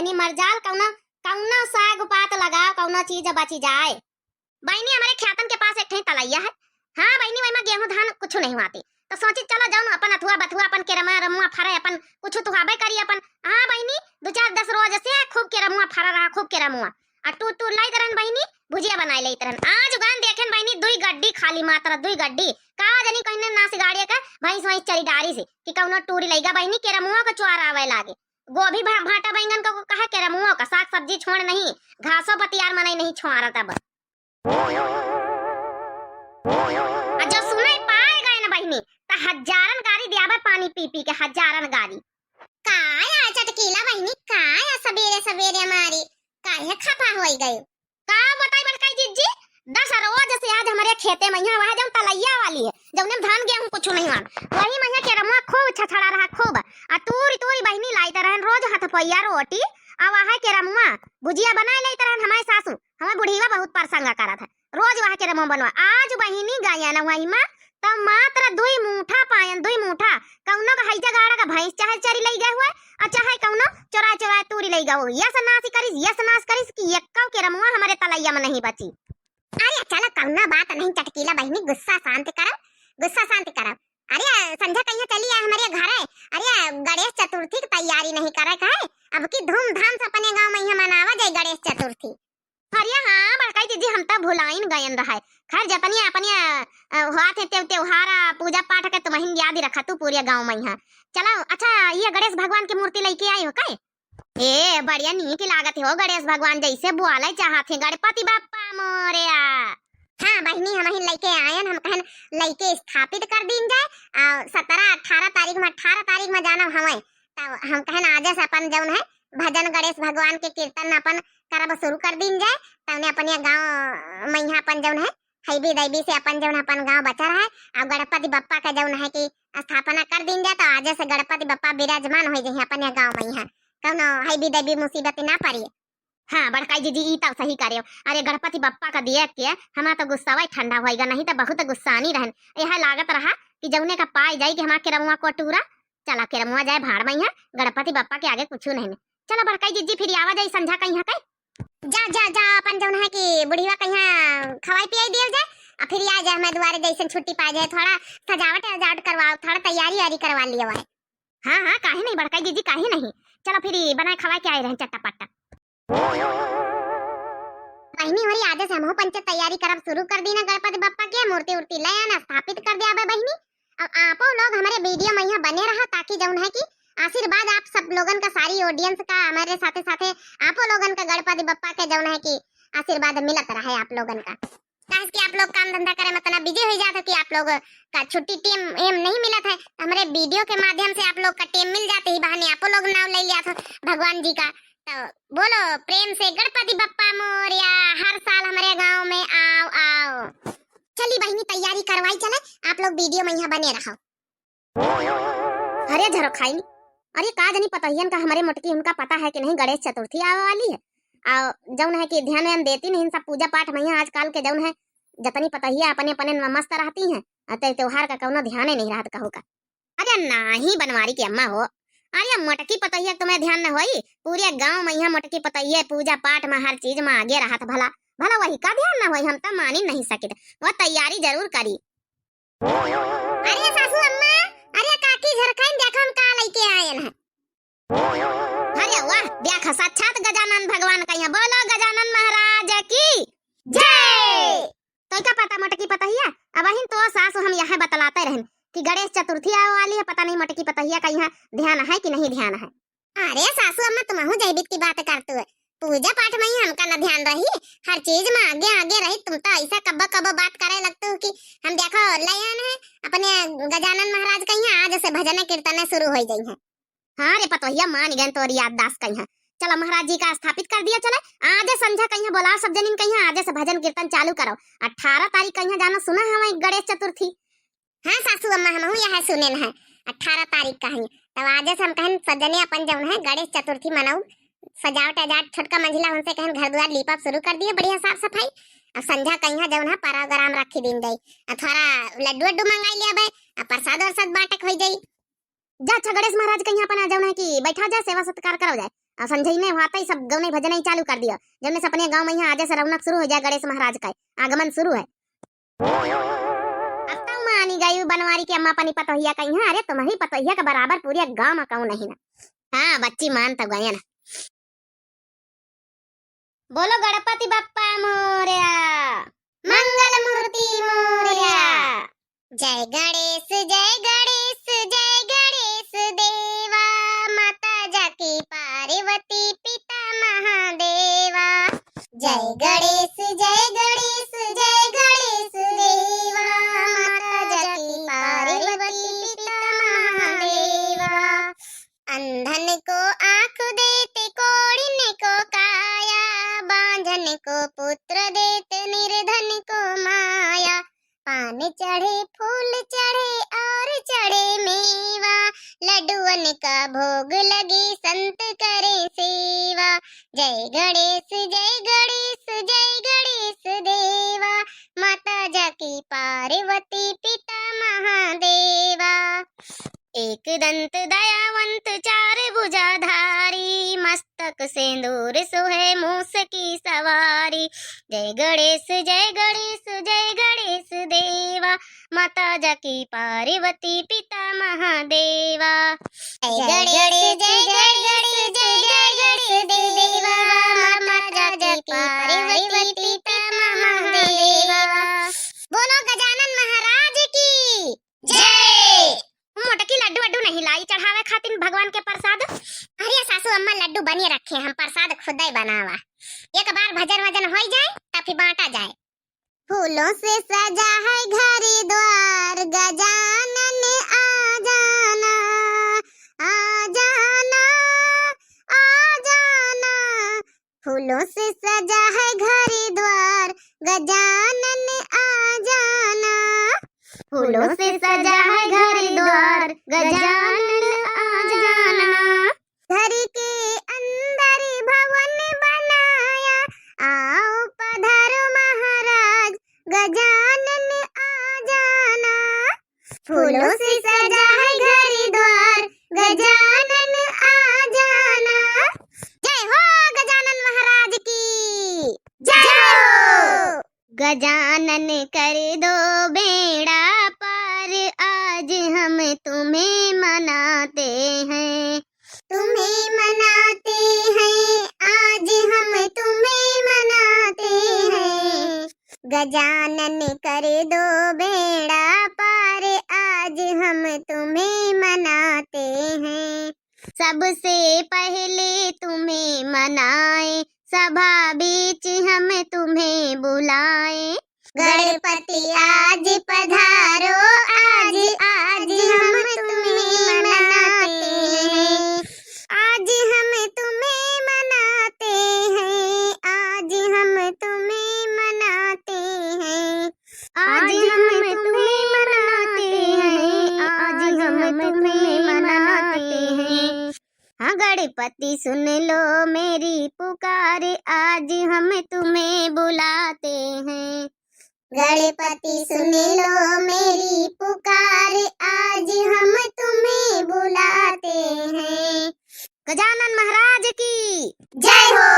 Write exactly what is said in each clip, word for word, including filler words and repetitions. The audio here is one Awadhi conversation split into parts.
नी मरजाल, कउनो, कउनो साग पात लगाओ, कउनो चीज बची जाए। बहिनी, हमरे खेतन के पास एक ठे तलैया है। हाँ बहिनी, वही में गेहूं धान कुछ नहीं हुआती। तो सोची, चलो जउन अपन अथुआ बथुआ, अपन केरमुआ रमुआ फरे, अपन कुछ तुहाबे करी अपन। हाँ बहिनी, दो चार दस रोज से खूब केरमुआ फरा रहा, खूब केरमुआ। आ टूर टूर लाइत रहन बहिनी, भुजिया बनाए लेइत रहन। आज उगान देखेन बहिनी, दुई गड्डी खाली, मात्र दुई गड्डी। का जनी कहिन नास गाड़िया के भैंस वैंस चरी डारी से कि कउनो टूरी लइगा बहिनी, केरमुआ के चोर आवे लागे। गोभी भा-, भाटा बैंगन का कहा केरमुआ का साग सब्जी छोड़ नहीं, घासो पतियार मनई नहीं छोड़त अब। आ जो सुनाई पाए गए न बहिनी, त हजारन गारी दियाबे पानी पी पी के, हजारन गारी। काय आ चटकीला बहिनी, काय आ सबेरे सबेरे मारी, काहे खफा होई गयो? का बताई बड़काई जिज्जी, दस रोज से आज हमरे खेते में यहाँ वह जउन तलैया वाली है, जउने में धान गेहूं कुछ नहीं हुआ, वही में यहाँ केरमुआ खूब छछड़ा रहा, खूब। आ तूरी तूरी बहिनी लाइत रहन रोज हथपैया रोटी, आ वह केरमुआ भुजिया बनाए लेइत रहन हमारे सासू। हमार बुढ़िया बहुत परसंगा करत है, रोज वह केरमुआ बनवा। आज बहिनी गयन वही में, त मात्र दुई मूठा पायन, दुई मूठा। कउनो का हैजा गाड़ा का भैंस चाहे चरी लई गए हुए, आ चाहे कउनो चोराए चोराए तूरी लई गए हुए। यस नास करिस, यस नास करिस कि एक्कौ केरमुआ हमरे तलैया में नहीं बची। अरे चलो, कउनो बात नहीं चटकीला बहिनी, गुस्सा शांत करो, गुस्सा शांत करो। अरे संझा कहिया चली आ हमरे घरे। अरे गणेश चतुर्थी की तैयारी नहीं करे का है? अब की धूमधाम से अपने गाँव में यहाँ मनावा जाए गणेश चतुर्थी। अरे हाँ बड़काई जिज्जी, हम तो भुलाइन गयन रहे। खैर जतनी अपने, अ, अ, हुआ थे तेव-, त्योहार, अ, पूजा पाठ के तुमहिन याद रखा तू पूरे गाँव में यहाँ। चलो अच्छा, ये गणेश भगवान की मूर्ति लइके आई हो का? ए बढ़िया नीक लागत है हो गणेश भगवान, जैसे बोले चाहत है गणपति बप्पा मोरया। हाँ बहिनी, हमहिन लइके आयन, हम कहन लइके स्थापित कर दीन जाए। आ सतरह अठारह तारीख में, अठारह तारीख में जानब हमें, तब हम कहन आजे से अपन जउन है भजन गणेश भगवान के कीर्तन अपन करब शुरू कर दीन जाए। तउने अपने गाँव में यहाँ अपन जउन है हैबी दैबी से अपन जउन अपन गाँव बचा रहे, और गणपति बप्पा का जउन है कि स्थापना कर दीन जाए, तो आजे से गणपति बप्पा विराजमान हो जाए अपने गाँव में यहाँ, कउनो हैबी दैबी मुसीबत ना पड़ी। हाँ बड़काई जिज्जी, ई तउ सही करे। अरे गणपति बप्पा का देख के हमार तो गुस्सावा ही ठंडा होइगा, नहीं तो बहुत गुस्सानी रहन। यह लागत रहा कि जउने का पाए जाई कि हमार केरमुआ को टूरा। चला केरमुआ जाए भाड़ में, यहाँ गणपति बप्पा के आगे कुछ नहीं। चला बड़काई जिज्जी, फिर आवा जाई संझा कहिया के। जा जा जा, अपन जउन है कि बुढ़िया कहिया खवाई पियाई दियल जाए, आ फिर आ जाए हमारे दुआरे, जैसे छुट्टी पा जाए, थोड़ा सजावट वजावट करवाओ, थोड़ा तैयारी वारी करवा लियो है। हाँ हाँ, काहे नहीं बड़काई जिज्जी, काहे नहीं। चलो फिर बनाए खवाए के आए रहन चट्टा पट्टा। बहिनी होरी, आजे से हमहू पंचे तैयारी करब शुरू कर दीना गणपति बप्पा के, मूर्ति उर्ति ले आना, स्थापित कर दिया बे बहिनी। अब आपो लोग हमरे video में यहाँ बने रहा, ताकि जउन है कि आशीर्वाद आप सब लोगन का, सारी audience का, हमारे साथे साथे आपो लोगन का गणपति बप्पा के जउन है कि आशीर्वाद मिलत रहे आप लोगन का। काहे कि आप लोग काम धंधा करे में इतना busy हो जात हो कि आप लोग का छुट्टी time एम नहीं मिलत है। हमरे video के माध्यम से आप लोग का time मिल जाते ही बहाने आपो लोग नाव ले लिया था भगवान जी का। तो बोलो प्रेम से, "गणपति बप्पा मोरया, हर साल हमरे गाँव में आओ, आओ।" चली बहिनी, तैयारी करवाई चले, आप लोग video में यहाँ बने रहो। अरे झरोखाइन, अरे का जनी पतोहियन का हमरे मोटकी, उनका पता है कि नहीं गणेश चतुर्थी आवे वाली है? और जउन है कि ध्यान व्यान देती नहीं सब पूजा पाठ में, यहाँ आजकल के जउन है जतनी पतोहिया अपने अपने में मस्त रहती हैं, और ते त्योहार का कउनो ध्यान ही नहीं रहत कहू का। अरे नाही बनवारी की अम्मा हो, अरे मोटकी पतोहिया तुम्हें ध्यान न होई, पूरे गाँव में यहाँ मोटकी पतोहिया पूजा पाठ में हर चीज में आगे रहत, भला भला वही का ध्यान न होई, हम तो मानी नहीं सकित, वो तैयारी जरूर करी। अरे सासू अम्मा, अरे काकी झरखाइन, देखो हम का लइके आयल हैं। अरे वाह, देखो साक्षात गजानन भगवान कहिया, बोलो गजानन महाराज की जय। तो का पता मोटकी पतोहिया, अबहिन तो सासू हम यह बतलाते रहन कि गणेश चतुर्थी आवे वाली है, पता नहीं मोटकी पतोहिया कहिया ध्यान है कि नहीं ध्यान है। अरे सासू अम्मा, तुमहू जैबित की बात करतू है। पूजा पाठ में ही हमका न ध्यान रही, हर चीज में आगे आगे रही। तुम तो ऐसा कब्बो कब्बो बात करे लगतू कि हम देखो लयन है अपने गजानन महाराज कहिया, आज से भजन कीर्तन शुरू हो जाई है। हाँ रे पतोहिया, मान गए तोरी याददाश्त कहिया। चलो महाराज जी का स्थापित कर दिया, चले आज संझा कहिया बोला सब जनिन कहिया, आज से भजन कीर्तन चालू करो। अठारह तारीख कहिया जाना सुना है वही गणेश चतुर्थी। हाँ सासू अम्मा, हमहू यह सुनेन है, अठारह तारीख का है। तब आज से हम कहन सजने अपन जउन है गणेश चतुर्थी मनाऊ, सजावट अजावट छोटका मंझिला उनसे कहन घर दुआर लीपा शुरू कर दिए, बढ़िया साफ सफाई। अब संझा कहिया जउन है प्रोग्राम रखी दिन जाई, आ थोड़ा लड्डू वड्डू मंगाई लिया बे, आ प्रसाद वरसाद बांटक हो जाई। जा अच्छा गणेश महाराज के यहाँ अपना जौन है कि बैठा जाए, सेवा सत्कार करो जाए। और संझई ने हुआ तई सब गौने भजन ही चालू कर दिया, जौने से अपने गाँव में यहाँ आज से रौनक शुरू हो जाए, गणेश महाराज का आगमन शुरू है। अब तो मानी गई बनवारी की अम्मा अपनी पतोहिया का यहाँ। अरे तुम्हारी पतोहिया का बराबर पूरे गाँव में कहूँ नहीं ना। हाँ बच्ची मान तो गए ना। बोलो गणपति बप्पा मोरया, मंगल मूर्ति मोरया। जय गणेश, जय गणेश, जय गणेश देवा, माता जाकी पार्वती पिता महादेवा। जय गणेश, जय गणेश, जय गणेश देवा, माता जाकी पार्वती पिता महादेवा। अंधन को आँख देत, कोढ़िन को काया, बाँझन को पुत्र देत, निर्धन को माया। पान चढ़े, फूल चढ़े और चढ़े मेवा, लड्डुअन का भोग लगे, संत करे सेवा। जय गणेश, जय गणेश, जय गणेश देवा, माता जाकी पार्वती पिता महादेवा। एक दंत दयावंत चार भुजाधारी, मस्तक सेंदूर सोहे मूस की सवारी। जय गणेश, जय गणेश, जय गणेश देवा, माता जाकी पार्वती पिता महादेवा। जय गणेश, जय गणेश, जय गणेश देवा, माता जाकी पार्वती पिता महादेवा। बोलो गजानन महाराज की जय। मोटकी लड्डू वड्डू नहीं लाई चढ़ावे खातिर भगवान के प्रसाद? अरे सासू अम्मा लड्डू बनिए रखे, हम प्रसाद खुदे बनावा। एक बार भजन वजन होई जाए तब फिर बांटा जाए। फूलों से सजा है घर द्वार, गजानन आ जाना, आ जाना, आ जाना। फूलों से सजा है घर द्वार, गजानन आ जाना। फूलों से सजा है घर द्वार, गजानन आ जाना। घर के अंदर भवन बनाया, आओ पधारो महाराज, गजानन आ जाना। फूलों से सजा है घर द्वार, गजानन आ जाना। जय हो गजानन महाराज की, जय हो। गजानन कर दो बेड़ा पार, आज हम तुम्हें मनाते हैं। तुम्हें मनाते हैं, आज हम तुम्हें मनाते हैं। गजानन कर दो बेड़ा पार, आज हम तुम्हें मनाते हैं। सबसे पहले तुम्हें मनाए, सभा बीच हम तुम्हें बुलाए। गणपति आज पधारो, आज, आज हम तुम्हें मनाते हैं। आज हम तुम्हें मनाते हैं, आज हम तुम्हें मनाते हैं। आज हम तुम्हें मनाते हैं, आज हम तुम्हें मनाते हैं। हाँ गणपति सुन लो मेरी पुकार, आज हम तुम्हें बुलाते हैं। गणपति सुन लो मेरी पुकार, आज हम तुम्हें बुलाते हैं। गजानन महाराज की जय हो।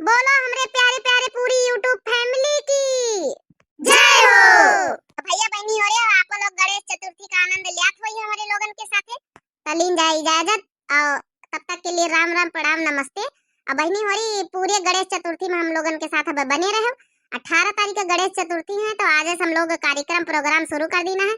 बोलो हमरे प्यारे प्यारे पूरी YouTube family की जय हो। तो भैया बहनी हो रे, आप लोग गणेश चतुर्थी का आनंद लियात होई हमरे लोगन के साथे। त लीन जाए इजाजत और तब तक के लिए राम राम, प्रणाम, नमस्ते। अब बहनी हो री पूरे गणेश चतुर्थी में हम लोगन के साथ अब बने रहे। अठारह तारीख का गणेश चतुर्थी है, तो आज से हम लोग कार्यक्रम program शुरू कर दीना है।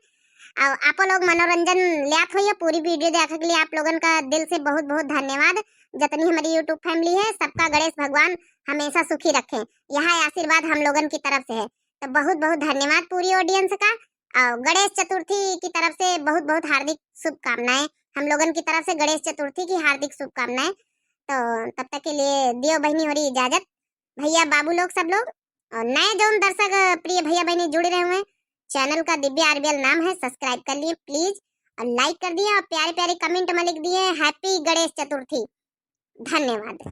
और आप लोग मनोरंजन ल्यात होइए, पूरी video देखे के लिए आप लोगन का दिल से बहुत बहुत धन्यवाद। जितनी हमारी YouTube family है, सबका गणेश भगवान हमेशा सुखी रखें, यह आशीर्वाद हम लोगन की तरफ से है। तो बहुत बहुत धन्यवाद पूरी audience का। और गणेश चतुर्थी की तरफ से बहुत बहुत हार्दिक शुभकामनाएं, हम लोगन की तरफ से गणेश चतुर्थी की हार्दिक शुभकामनाएं। तो तब तक के लिए दियो बहनी हो री इजाजत, भैया बाबू लोग सब लोग। और नए जौन दर्शक प्रिय भैया बहनी जुड़ रहे हुए, channel का दिव्या आरबीएल नाम है, subscribe कर लिए please और like कर दिए और प्यारे प्यारे comment में लिख दिए Happy गणेश चतुर्थी। धन्यवाद।